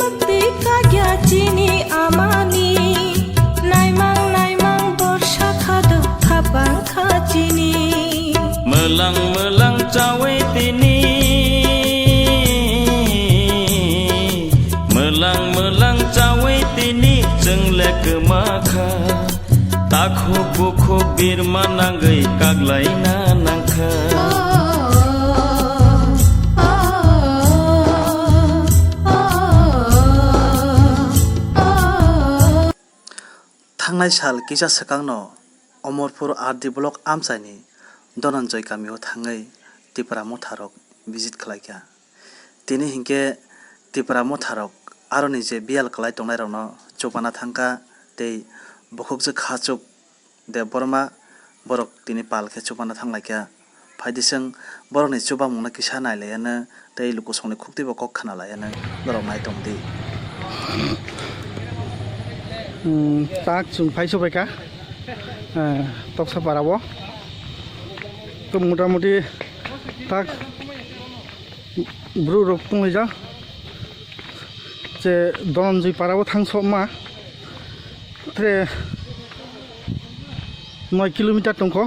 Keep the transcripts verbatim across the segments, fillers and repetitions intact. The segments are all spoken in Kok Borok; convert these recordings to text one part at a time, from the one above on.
Twi kagya chini amani, naimang naimang borsa khado khapang kha chini. Mwlang mwlang chawi tini, mwlang mwlang chawi tini chwng le kwma kha. Takhuk bukhuk birma nangwi kaglaina nangkha. Thangnai sal kisa swkangno Omorpur R D block amchaini Dhananjay kamio thangwi Tipra motharok visit khlaikha. Tini hinkhe Tipra motharok aroni je biyal kwlai tongnairokno chubana thangkha tei bukhukjwk Khachuk Debbarma borok tini pal khe chubana thanglaikha. Phaidi chwng borokni chubamungno kisa nailaiano tei lukusongni khuktwibo kok khnalaiano norok nai tongdi. Hmm, tak chwng phai sobaikha, eh, Toksa parao. To motamuti tak Bru rok tonglaijak. Je Dhananjay parao thangsokma. Tre noi kilometer tongkho.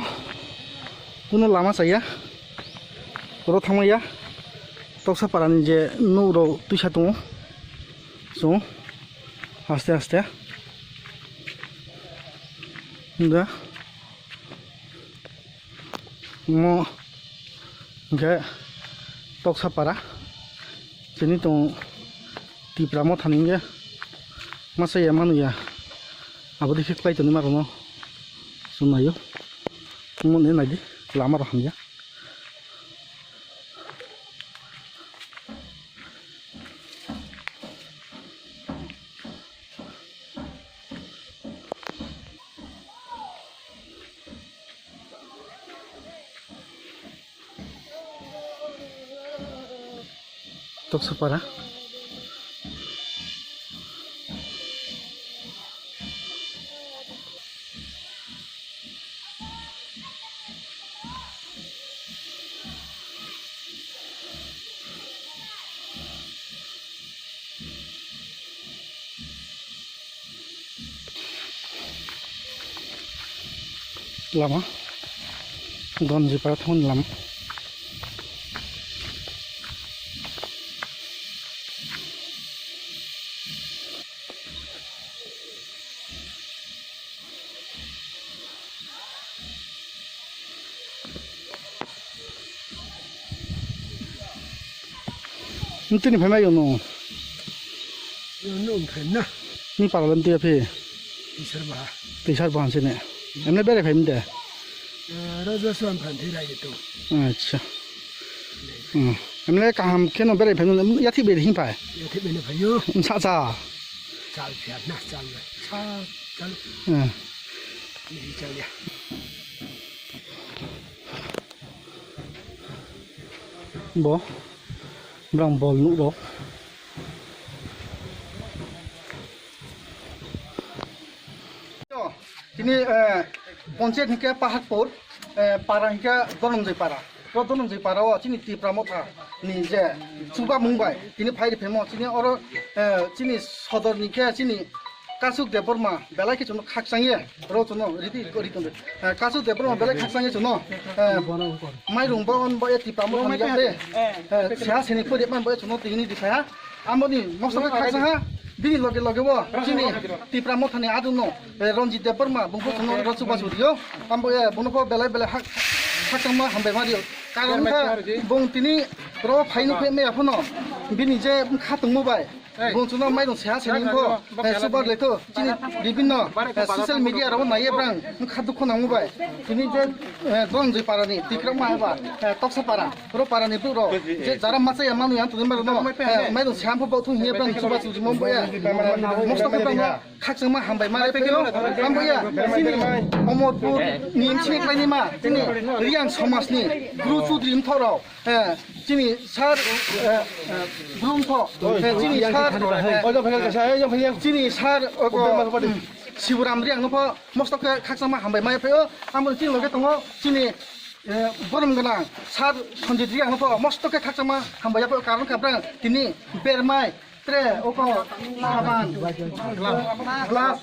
Kuno lama chaya. Oro thangmaya. Toksa parani je nuk rok twisa tongo. So, aste aste. Da. Mo hingke Toksa para chini tong Tipra mothani hingke masa ya manu ya abo dikhe klai toni marono chwng naio mo ne naidi lama rok hamya. Toksapara. Lama Donjipara thangni lama. Ntini phai mai yono. Yono phai na. Ni paralem tiya phi. Tisar ba. Tisar ba hanse ne. Emne bere phai mde. Raja suan phan thira yeto. Acha. Hmm. Emne kaham kheno bere phai mde. Yathi bere hin phai. Yathi bere phai yo. Sa sa. Chal phiat na chal. Sa chal. Hmm. Ni chal ya. Bo, brang bol nuk rok. Tini, eh, ponchayat hingke Paharpur, eh, para hingke Dhananjay para. O Dhananjay para o chini Tipra motha ni je chuba mung bai tini phai ri phemo chini oro, eh, chini sodor ni khe chini Kasuk Debbarma belai khe chwngno khakchangye, ro chwngno riti ri tongdi. Eh, Kasuk Debbarma belai khakchangye chwngno, eh, mairung bo on bo e Tipra motha ni jate, eh, seha seni phuri man bo e chwngno tini di kha. Amoni moksa khe khakchang ha, bini loge loge bo chini Tipra motha ni adung no, eh, Ranjit Debbarma bung bo chwngno ro chuba churio. Ambo e bono pho belai belai hak, khakchangma hambai ma rio. Karon kha bung tini ro phai nuk phe me aphono bini je kha tongmo bai. Bung chwngno mairung seha seni wngkho, eh, chuba le tho, chini bibinno, eh, social media rok naiye brang wngkha dukhu nangma bai. Tini je, eh, Dhananjay para ni, Tikra ma eba, eh, Toksa para, ro para ni bru rok, je jara machaya manu yang tuni maro no, eh, mairung seha pho bo thung hiye brang chuba chuji mo bo ya. Mosto khe brang khakchangma hambai ma phe yo, hambai ya, chini Omorpur ni M C A klai ni ma, chini Riang somaj ni, Guru Chudri mthok rok. Eh, chini sir, eh, eh, Brum tho, eh, chini sir, eh, chini sir, ogo, mm, Siburam Riang no pho mosto khe khakchangma hambai mai phaio, amo chini loge tongo, chini, eh, borom gwnang sir Sanjit Riang no pho mosto khe khakchangma hambai ya phaio, karon kha brang tini bermai, Tre, oko, saban, glass, glass,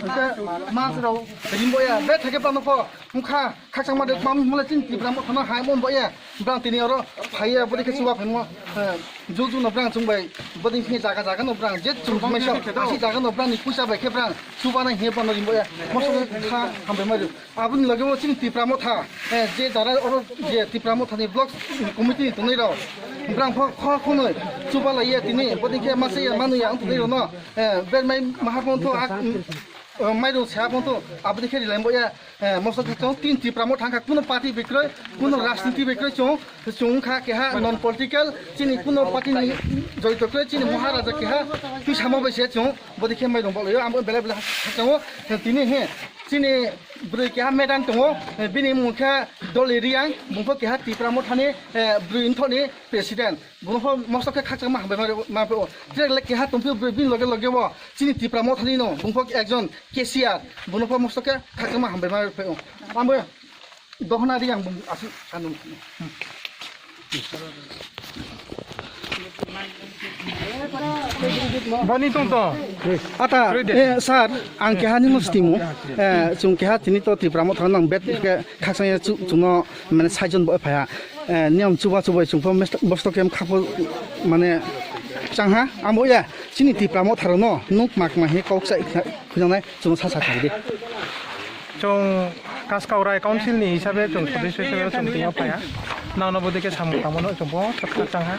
ante mas rok rimbo ya, be thake pano pho, mukha, khakchangma de, mam mula chini Tipra Motha no hai mon bo ya, brang tini oro phai ya, bodi khe chuba phai mo, eh, ju ju no brang chung bai, bodi khe jaga jaga no brang, je chung mai sa, asi jaga no brang ni puisa bai khe brang, chuba na he pano rimbo ya, moso kha, hambai mai. Aboni loge o chini Tipra Motha, eh, je jara oro je Tipra Motha ni block committee ni tongnai rok, brang pho kho khonoi chuba lai ya tini, bodi khe masa ya manu ya ang tongnai rok no, eh, ber mai maha pon to ak, mm, eh, mai rok sa pon to, aboni khe rilai bo ya, eh, moso khe chong tin Tipra Motha kha kuno party bikroi, kuno rajniti bikroi chong, chong kha keha non political, chini kuno party ni joito kroi, chini Maharaja keha twi samo bai se chong, bodi khe mai rok bo lai yo, amo belai belai ha chong o, tini he, Chini bwrwi keha madam tongo, bini mung khe Dolly Reang, bung pho keha Tipra Mothani, eh, bwrwi wngthokni president. Bono pho mosto khe khakchangma hambai ma, ma phaio. Tei le keha tongphio bini loge loge o chini Tipra Mothani no, bung pho ekjon cashier, bono pho mosto khe khakchangma hambai ma phaio. Amo Dohona Reang bung aswk sanung. Boni tong to. Ata, Rui de. Eh, sir, ang keha nimo stimu. Eh, chung keha tini to Tipra Motha nang bet ke khaksa ya chu, chuno mane saijon bo phaya. Eh, niyam chuba chubai chung pho mesta-, bosto kem khapo mane changha. Amo ya, chini Tipra Motha no nuk mak ma he kok sai khujanai. Chwng sa sa kha di. Chwng Kaskaurai Council ni hisabe chwng sodesyo hisabe chwng twiyo phaiya. Nangno bwdikhe samung tangmano chwng bo saksa changha.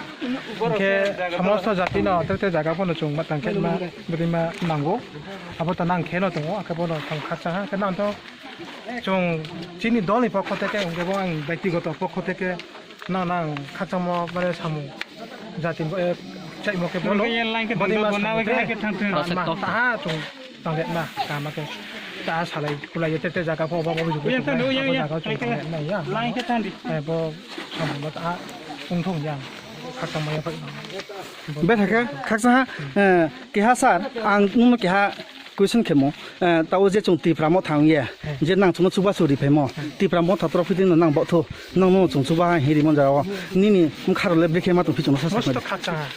Hinkhe somosto jatino tei tei jaga phano chwng ma tangkhe ma bwdima nango. Abo to nang kheno tongo, akhe bono chwng khakchangha. Khe nang to chwng chini dolni pokho theke, hinkhe bo ang byaktigoto pokho theke Nang nang khakchangmo mane samung jati bo, eh, chaimo khe bono. Yen line khe boni thang, mas bo samung nang khe thang thang. Mas ma taha chung tangde na kama khe ta salai kulai te te jaga pho bo bo jugu. Yen thang, yen, yen. Jaga chung tangde na ya. Line khe thang di. Eh, bo samung bo taha ung thung yang khakchangmo ya. Bethakhe khakchangha, eh, keha sir, ang nungno keha Question khemo, eh, tao je chwng Tipra Motha wngya, je nang chwngno chubachu ri phaimo, Tipra Motha trophy dino nang botho, nang no chwng chuba hai rimon jao, nini bwkharo le bwkhe ma tong phi chwngno sa saknai. Mosto khakchangha.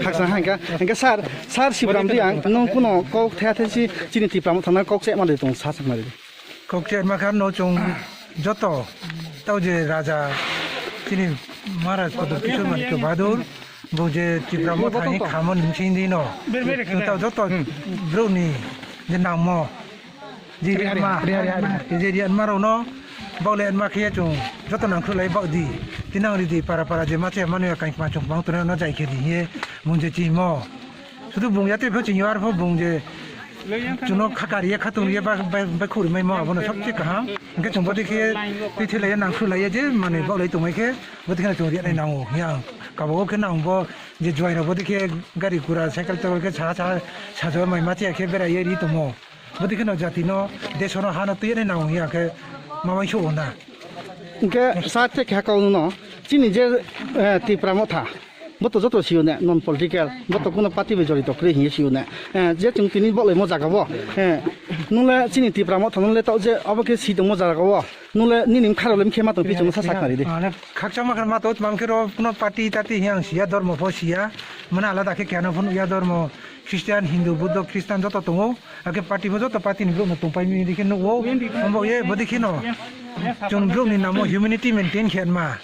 Khakchangha hingka, hingka sir, sir Sibram Reang, nung kuno kok thaya thesi chini Tipra Motha na kok se ma de tong sa saknai. Kok se ma khan no chwng joto tao je raja chini Maharaj Kodor Kishore Manikya Bahadur, Bo je Tipra Motha ni khamon himsing di no. Ber, ber, ber. Tao joto bro ni je nangmo. Je riya, riya, riya, riya. Je riya ma rok no. Bok le ma khe chung joto nang khulai bok di. Tinang ri di para para je ma che manu ya kain ma chung bang tu no jai khe di ye. Mun je chi mo. Sudu bung ya te pho ching yar pho bung je. Chuno khakar ye khatung ye ba, ba, ba khuri mai mo abono sabse kaham. Hingke chwng bodi khe twi thwi laiya nang khru laiya je manwi bok lai tongmai khe bodi kheno chwng riya nai nango. Yang kabo khe nang bo je juai rok bodi khe gari gura cycle tokol khe saha saha sajagao mai ma chaya khe berai ye ri tongo. Bodi kheno jati no deso no ha no twi nai nango yang khe ma uansuk o na. Hingke sa te kha kau no chini je, eh, Tipra Motha. Bo to joto sio ne, non political, bo to kuno party bai jorito kwrwi hinwi sio ne. Eh, je chwng tini bo laimo jaga bo, eh, nung le chini Tipra Motha nung le to je abo khe si tongmo jaga bo, nung le nini bwkha rok le bwkhe ma tong pi chwngno sa sakna ridi. Mane khakchangma khe ma to tmang khe ro kuno party tati hiya ang siya, dormo pho siya, mane alada khe keno phano ya dormo, Christian, Hindu, Buddho, Christian joto tongo. Hakhe party bo joto party ni borok no tongpai mini dikhe nukgo. Omo ye bo dikhe no. Chwng borok ni namo humanity maintain khe ma.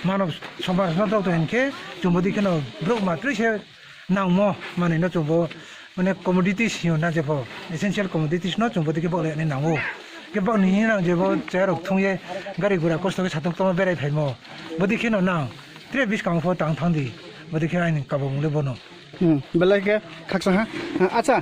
Mano somaj no dok dok hinkhe chwng bo dikhe no borok ma twi se nangmo manwi no chwng bo mane commodities hino na jepho essential commodities no chwng bo dikhe bo le ni nango. Khe bo ni nang jebo chair rok thung ye gari gura kosto khe satung tongma berai phaimo. Bo dikhe no nang tre buskang pho tang thang di. Bo dikhe aini kabamung le bono. Hmm, belai khe khaksa ha. Acha,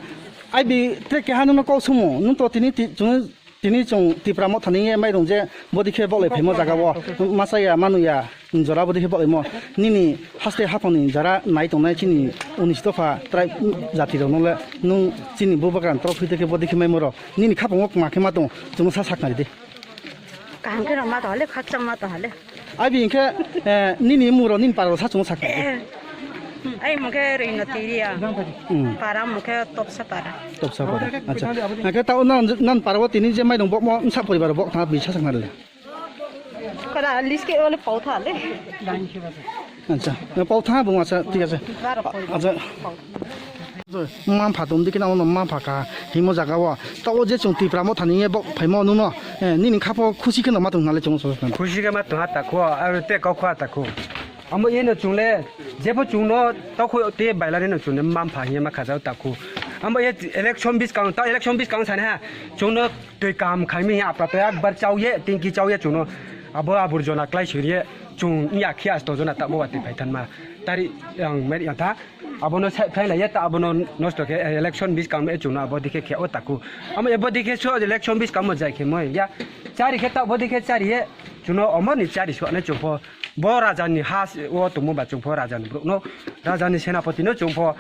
ai bi tre keha nungno kok sumo. Nung to tini ti-, chwng, tini chwng Tipra Motha ni ye mairung je bodi khe bolai phaimo jaga o. Masa ya, manu ya, jora bodi khe bolaimo. Nini haste haphang ni jara nai tongnai chini unis dopha tribe jati rok no le nung chini bubagra trophy te khe bodi khe maimo rok. Nini khapang o ma khe ma tong, chwng sa sakna ridi. Kaham khe rw ma tong le, khakchang ma tong le. Abi hinkhe, eh, nini muro nini paro sa chungo sakha. Ai mung khe Rino Tiria. Hmm. Para mung khe Topsa Para. Topsa Para. Acha. Hinkhe ta nan, nan paro tini je mairung bokmo nsa poribar bok tha bi sa sakna le. Kara list ke ole pau tha le. Acha, pau tha bung, acha, thik ache. Acha. Mampha tong dikhe nang, mampha ka himo jaga o. Tao je chwng Tipra Motha ni bok phaimo nuno. Eh, nini khapo khusi kheno ma tong nale chwng so. Khusi khe ma tong ha takhu, aro te kok kha takhu. Amo eno chwng le, jepho chwng no tokhu te bailani no chwng ne mampha hiye ma khajao takhu. Amo e election biskang, ta election biskang sani ha. Chwng no twi kam khaimi apra to ekbar chao ye, tingki chao ye chwng no. Abo abur jona klai suri ye. Chwng ya khia sto jona ta mo wati phai thanma. Tari ang mer ya ta. Abono sai phlai laiya ta abono nosto khe election biskang me chwngno abo dikhe khe o taku. Amo ebo dikhe so election biskang mo jai khe moi ya. Chari khe ta abo dikhe chari ye chwngno omoni chari suanai chwngpho. Bo raja ni ha o tongmo ba chwngpho raja ni borok no. Raja ni senapoti no chwngpho.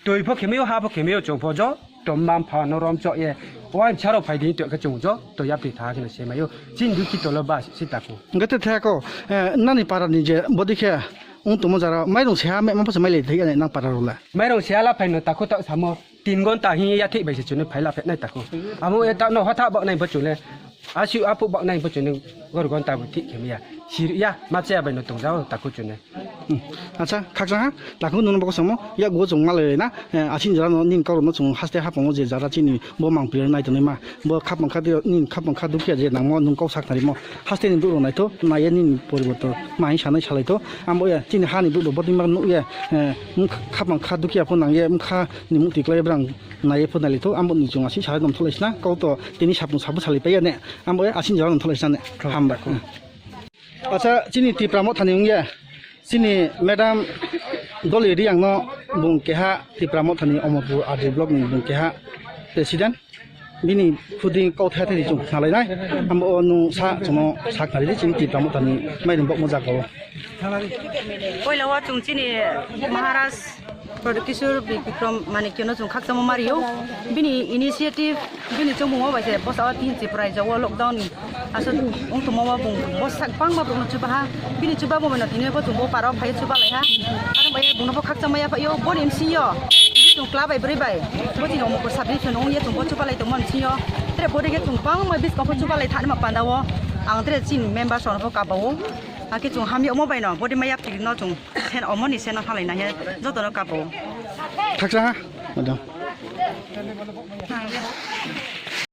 Twi pho khemio ha pho khemio chwngpho jo. To mampha no rom cho ye. Oi charo phai di to khe chwng jo. To yapri tha khe se mayo. Chin dukhi tolo ba si taku. Gete thako, eh, nani para ni je bodi khe Wng tongmo jara mairung seha me ma pasa mailai thai nang para rula. Mairung seha la phaino takhu ta samo tin gonta hi ya thik bai se chune phaila phet nai takhu. Amo e ta no hotha bak nai bo chune. Asi apu bak nai bo chune gor gonta bo thik khe ya. Sir ya ma che bai no tong jao takhu chune. Hmm. Acha khaksa ha takhu nunu bok samo ya go chung malai na. Eh, asin jara no nin karo no chung haste hapong je jara chini bo mang pir nai tonoi ma. Bo khapang kha dio nin khapang kha dukhe je nangmo nung kok sak tharimo. Haste ni duro naitho, naiya nini poriborton, mai sanai salaitho. Ambo ya, chini hani duro botwi ma nukya, eh, wng khapang kha dukya pho nangya, wng kha ni mukti klai brang naiya pho nailitho. Ambo ni chwng asi salai dom tholai sina, kau to tini sapung sabu salai paiya ne. Ambo ya, asin jora dom tholai sina ne. Hambai. Acha, chini Tipra Motha ni wngya, chini madam Doli Riang no bung keha Tipra Motha ni Omorpur R D block ni bung keha president. Bini khudi kau thai thai chung khnalai nai. Ambo o nung sa chungno sa khnari di chini Tipra Motha ni mairum bok mo jaga o. Poila o chung chini Maharaj Pradyot Kishore Bikram Manikya no chung khakchangma mario. Bini initiative, bini chongmung o bai se bwsa o tin Tripura rajya o lockdown ni aswk wng tongma o bung bwsa kwbangma borok no chubaha. Bini chuba bo mano tini bo chwng bo paro phai chuba lai ha. Aro bai bung no bo khakchangma ya phai o boni M C o. Chwng kla bai bwrwi bai bo chini omo ko sabri chwng wng ya chwng bo chuba lai tongma M C o. Tere bo de khe chwng bangma bis ko chuba lai thani ma panda o. Ang tere chini member song bo kaba o. Hakhe chwng hamya omo bai no bodi ma yapri no chwng sen omo ni sen no halai na he joto no kaba o. Khaksa ha, madam.